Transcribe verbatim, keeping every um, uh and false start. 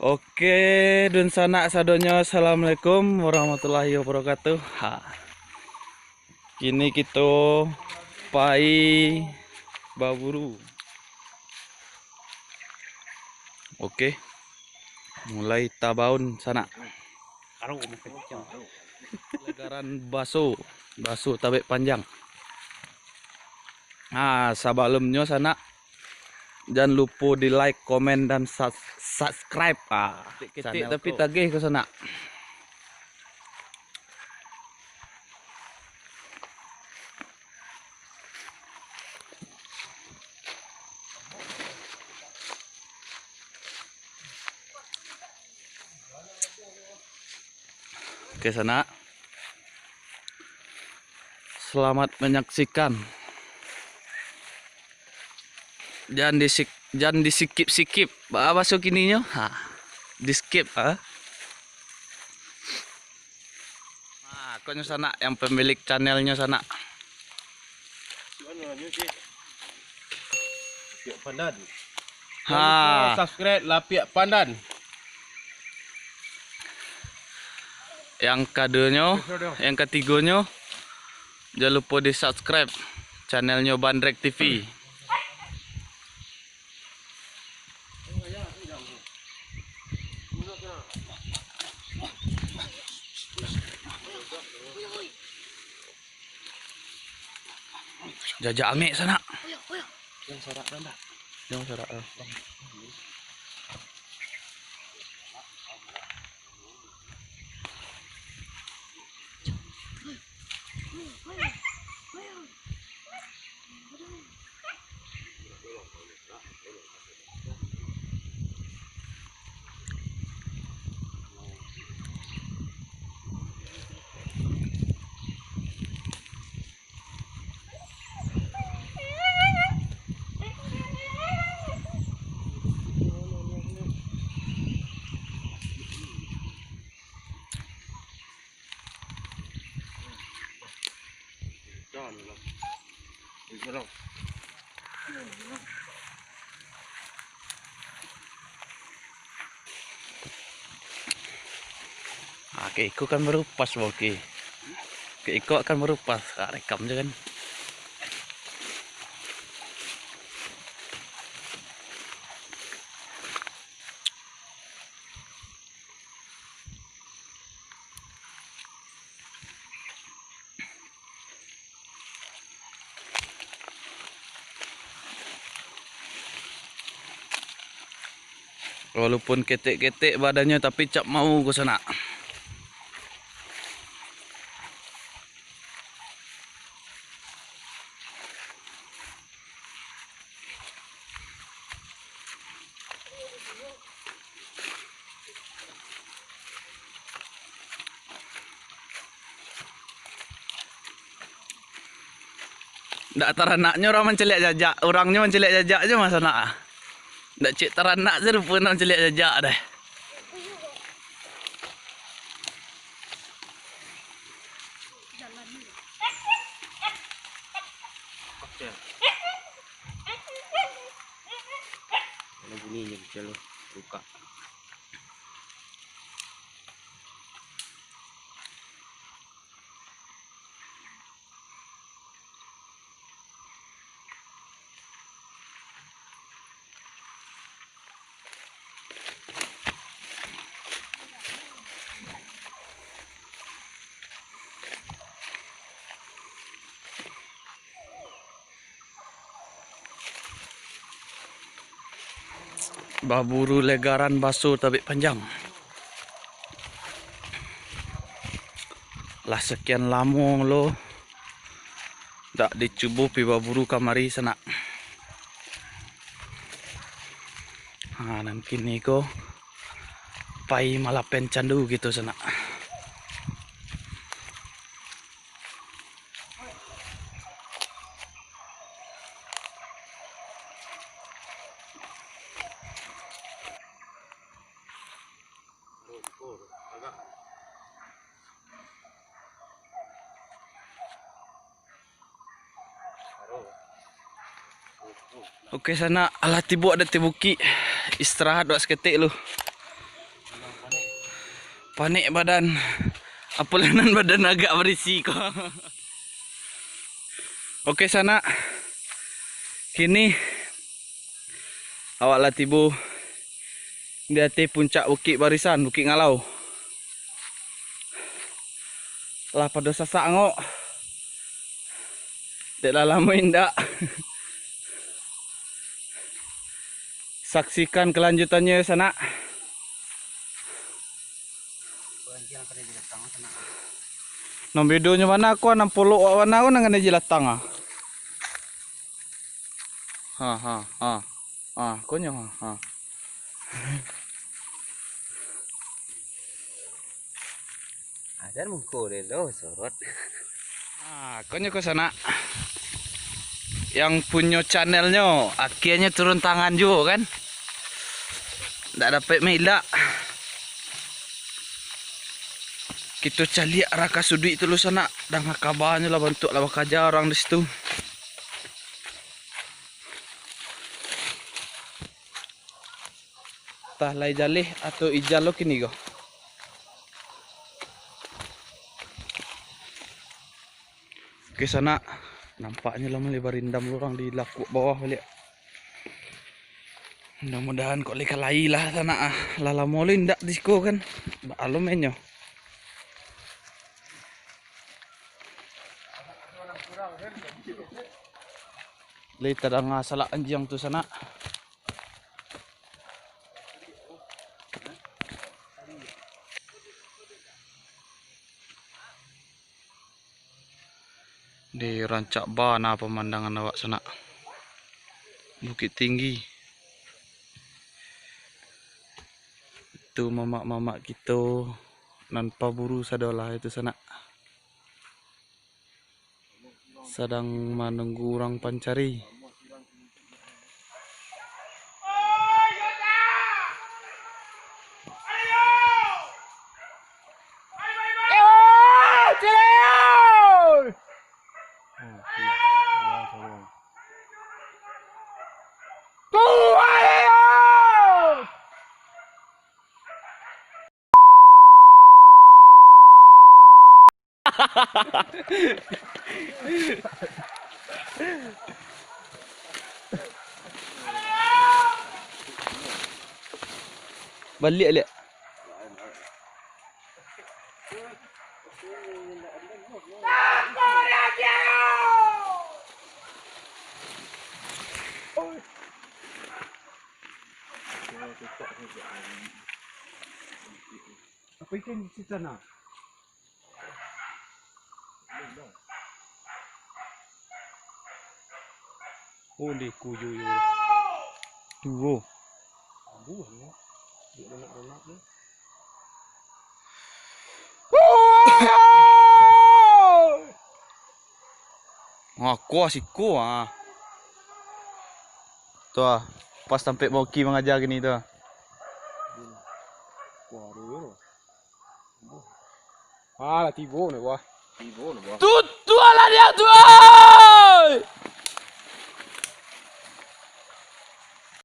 Oke, dunsanak sadonyo, assalamualaikum warahmatullahi wabarakatuh. Ha. Kini kito pai baburu. Oke. Mulai tabaun sanak. Legaran baso, baso tabek panjang. Nah, sabalumnyo sanak, jan lupo di like, komen, dan sus-, subscribe. Ah, ketik-ketik channel tapi ko. Tagih ko sanak. Oke, sanak. Selamat menyaksikan. Jan disik-, jan disikip-sikip. Ba-, baso kininyo? Ha. Di-skip, ha. Nah, konyo sanak, yang pemilik channelnyo sanak. Lapiak Pandan. Ha. Jangan lupa subscribe Lapiak Pandan. Yang kadonyo, yang katigonyo, jangan lupa di subscribe channelnyo Bandrek T V. Jajak angek sanak. Yang sarak dah. Yang sarak dah. Ah, kek iko kan baru pas, oke. Kek iko kan baru pas, ah, rekam je kan. Walaupun ketek-ketek badannyo, tapi cap mau ko sanak. Ndak taranaknyo urang mancaliak jajak, urangnyo mancaliak jajak je mah sanak ah. Ndak cek taranak se rupo nan mancaliak jajak deh. Kalau bunyi je kecil tu, buka. Baburu legaran baso tabek panjang. Lah sakian lamo lo dak dicubo pi baburu kamari sanak. Ha, nan kini ko pai malapen candu gitu sanak. Oke, sanak, alah tibo di ateh bukik. Istirahat wak saketek lu. Panek badan. Apolah nan badan agak barisi ko. Oke, sanak. Kini awak lah tibo di ateh puncak Bukik Barisan, Bukik Ngalau. Lah pado sasak angok. Dek lah lamo indak. Saksikan kelanjutannya, sanak. Nan bedonyo bana ko, nan polok wak bana ko nan kanai jilatang ah. Ha, ha, ha. Ha, konyo, ha, ha. Adan muko deh lo, sorot. Ah, konyo ko sanak. Yang punyo channelnyo, akhirnyo turun tangan juo kan. Ndak dapek mailak. Kito caliak raka suduik tu lo sanak. Danga kabanyo lah bantuak lah bakaja urang di situ. Tah lai jaleh atau ijal lo kini ko. Oke, sanak. Nampaknyo lah mulai barindam urang di lakuak bawah baliak. Mudah-mudahan kok lai ka lai lah, sanak ah. Lah lamo lo indak di siko kan. Baa lo mainnyo. Lai tadanga salak anjiang tu, sanak. Deh, rancak bana pamandangan awak sanak. Bukik Tinggi. Itu mamak-mamak kito nan paburu sadolah itu sanak. Sadang manunggu urang pancari. Baliak, liak. Apa itu di sana? Oh, di kuyu yo. Duo. Buah ni. Dia nak ronak ni. Wah, kuah siko ah. Tu ah, pas tampek Moki mangaja kini tu ah. Kuah dulu. Ah, lah tibo ni, wah. Tibo ni, wah. Tu, tu lah dia tu, oi!